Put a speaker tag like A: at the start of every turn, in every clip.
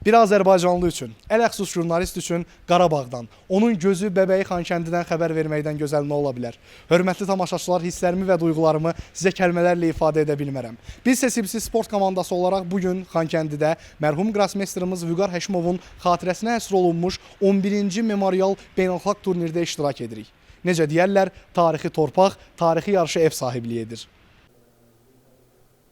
A: Bir azərbaycanlı üçün, ələxsus jurnalist üçün Qarabağdan, onun gözü bəbəyi Xankəndidən xəbər verməkdən gözəl nə ola bilər? Hörmətli tamaşaçılar, hisslərimi və duyğularımı sizə kəlmələrlə ifadə edə bilmərəm. Biz CCBC sport komandası olaraq bu gün Xankəndidə mərhum qrosmeysterimiz Vüqar Həşimovun xatirəsinə həsr olunmuş 11-ci memorial beynəlxalq turnirdə iştirak edirik. Necə deyərlər, tarixi torpaq, tarixi yarışa ev sahibliyi edir.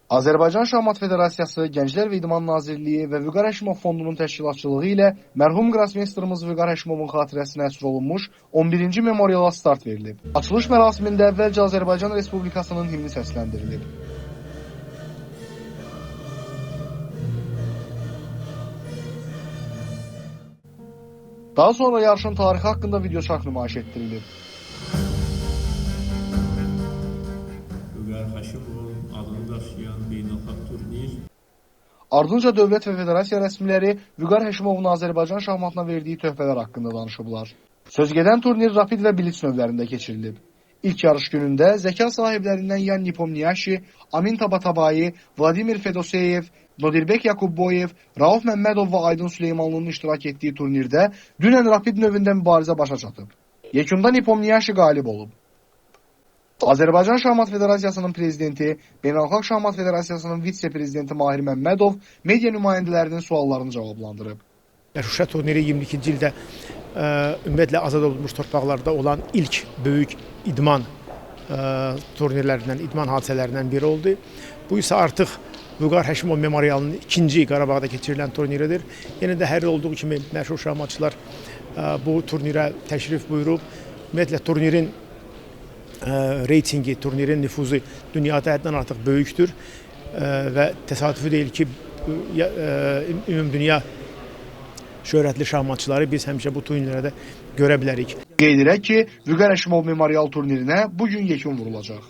A: Azərbaycan Şahmat Federasiyası, Gənclər və İdman Nazirliyi və Vüqar Həşimov Fondunun təşkilatçılığı ilə mərhum qrosmeysterimiz Vüqar Həşimovun xatirəsinə həsr olunmuş 11-ci memoriala start verilib. Açılış mərasimində əvvəlcə Azərbaycan Respublikasının himni səsləndirilib. Daha sonra yarışın tarixi haqqında videoçarx nümayiş etdirilib.
B: Vüqar Həşimovun adını daşıyan beynəlxalq turnir.
A: Ardınca dövlət və federasiya rəsmiləri Vüqar Həşimovun Azərbaycan şahmatına verdiyi töhfələr haqqında danışıblar. Sözügedən turnir rapid və blitz növlərində keçirilib. İlk yarış günündə zəka sahiblərindən Yan Nepomniachtchi, Amin Tabatabai, Vladimir Fedoseyev, Nodirbek Yakubboyev, Rauf Məmmədov və Aydın Süleymanlının iştirak etdiyi turnirdə dünən rapid növündə mübarizə başa çatıb. Yekunda Nepomniachtchi qalib olub. Azərbaycan Şahmat Federasiyasının prezidenti, Beynəlxalq Şahmat Federasiyasının vitse-prezidenti Mahir Məmmədov media nümayəndələrinin suallarını cavablandırıb.
C: Şuşa turniri 22-ci ildə ümumiyyətlə azad olunmuş torpaqlarda olan ilk böyük idman turnirlərindən, idman hadisələrindən biri oldu. Bu isə artıq Vüqar Həşimov memorialının ikinci Qarabağda keçirilən turniridir. Yenə də hər il olduğu kimi məşhur şahmatçılar bu turnirə təşrif buyurub. Ümumiyyətlə turnirin reytingi, turnirin nüfuzu dünyada həddən artıq böyükdür və təsadüfi deyil ki, ümumdünya şöhrətli şahmatçıları biz həmişə bu turnirlərdə də görə bilərik.
A: Qeyd edək ki, Vüqar Həşimov memorial turnirinə bu gün yekun vurulacaq.